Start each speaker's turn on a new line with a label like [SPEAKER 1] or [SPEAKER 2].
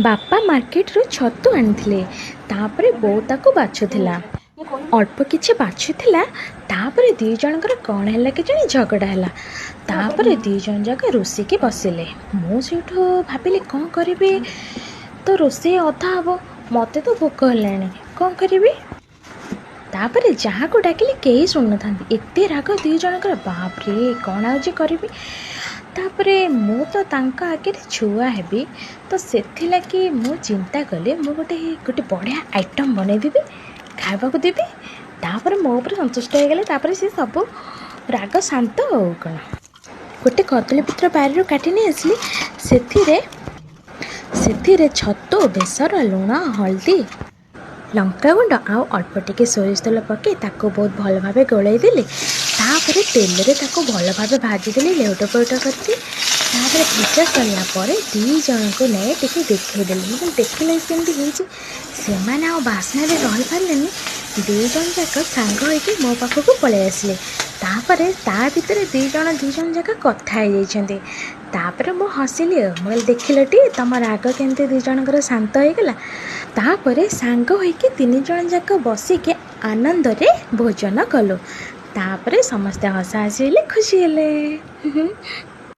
[SPEAKER 1] ବାପା ମାର୍କେଟରୁ ଛତୁ ଆଣିଥିଲେ। ତାପରେ ବୋଉ ତାକୁ ବାଛୁଥିଲା, ଅଳ୍ପ କିଛି ବାଛୁଥିଲା। ତାପରେ ଦୁଇ ଜଣଙ୍କର କ'ଣ ହେଲା କେଜାଣି, ଝଗଡ଼ା ହେଲା। ତାପରେ ଦୁଇ ଜଣ ଯାକ ରୁଷିକି ବସିଲେ। ମୁଁ ସେଇଠୁ ଭାବିଲି, କ'ଣ କରିବି? ତ ରୋଷେଇ ଅଧା ହେବ, ମୋତେ ତ ଭୋକ ହେଲାଣି, କ'ଣ କରିବି? ତାପରେ ଯାହାକୁ ଡାକିଲେ କେହି ଶୁଣୁନଥାନ୍ତି, ଏତେ ରାଗ ଦୁଇ ଜଣଙ୍କର। ବାପରେ, କ'ଣ ଆଉ ଯେ କରିବି? ତାପରେ ମୁଁ ତ ତାଙ୍କ ଆଗରେ ଛୁଆ ହେବି, ତ ସେଥିଲାଗି ମୁଁ ଚିନ୍ତା କଲି, ମୁଁ ଗୋଟେ ବଢ଼ିଆ ଆଇଟମ୍ ବନେଇଦେବି, ଖାଇବାକୁ ଦେବି। ତାପରେ ମୋ ଉପରେ ସନ୍ତୁଷ୍ଟ ହେଇଗଲେ, ତାପରେ ସେ ସବୁ ରାଗ ଶାନ୍ତ। ଆଉ କ'ଣ, ଗୋଟେ କଦଳୀପତ୍ର ବାରିରୁ କାଟି ନେଇ ଆସିଲି। ସେଥିରେ ଛତୁ, ବେସର, ଲୁଣ, ହଳଦୀ, ଲଙ୍କାଗୁଣ୍ଡ ଆଉ ଅଳ୍ପ ଟିକେ ସୋରିଷ ତେଲ ପକାଇ ତାକୁ ବହୁତ ଭଲ ଭାବେ ଗୋଳେଇ ଦେଲି। ତାପରେ ତେଲରେ ତାକୁ ଭଲ ଭାବେ ଭାଜିଦେଲି ଲେଉଟ ପେଉଟ କରିକି। ତାପରେ ଭଜା ସରିଲା ପରେ ଦୁଇ ଜଣଙ୍କୁ ନେଇ ଟିକେ ଦେଖେଇଦେଲି। ମୁଁ କହିଲି, ଦେଖିଲେ କେମିତି ହେଇଛି? ସେମାନେ ଆଉ ବାସ୍ନାରେ ରହିପାରିଲେନି। ଦୁଇ ଜଣ ଯାକ ସାଙ୍ଗ ହେଇକି ମୋ ପାଖକୁ ପଳେଇ ଆସିଲେ। ତାପରେ ତା ଭିତରେ ଦୁଇ ଜଣ ଦୁଇ ଜଣ ଯାକ କଥା ହେଇଯାଇଛନ୍ତି। ତାପରେ ମୁଁ ହସିଲି ଆଉ ମୁଁ କହିଲି, ଦେଖିଲଟି ତମ ରାଗ କେମିତି ଦୁଇ ଜଣଙ୍କର ଶାନ୍ତ ହେଇଗଲା। ତାପରେ ସାଙ୍ଗ ହୋଇକି ତିନି ଜଣ ଯାକ ବସିକି ଆନନ୍ଦରେ ଭୋଜନ କଲୁ। ତାପରେ ସମସ୍ତେ ହସା ହସି ହେଲେ, ଖୁସି ହେଲେ।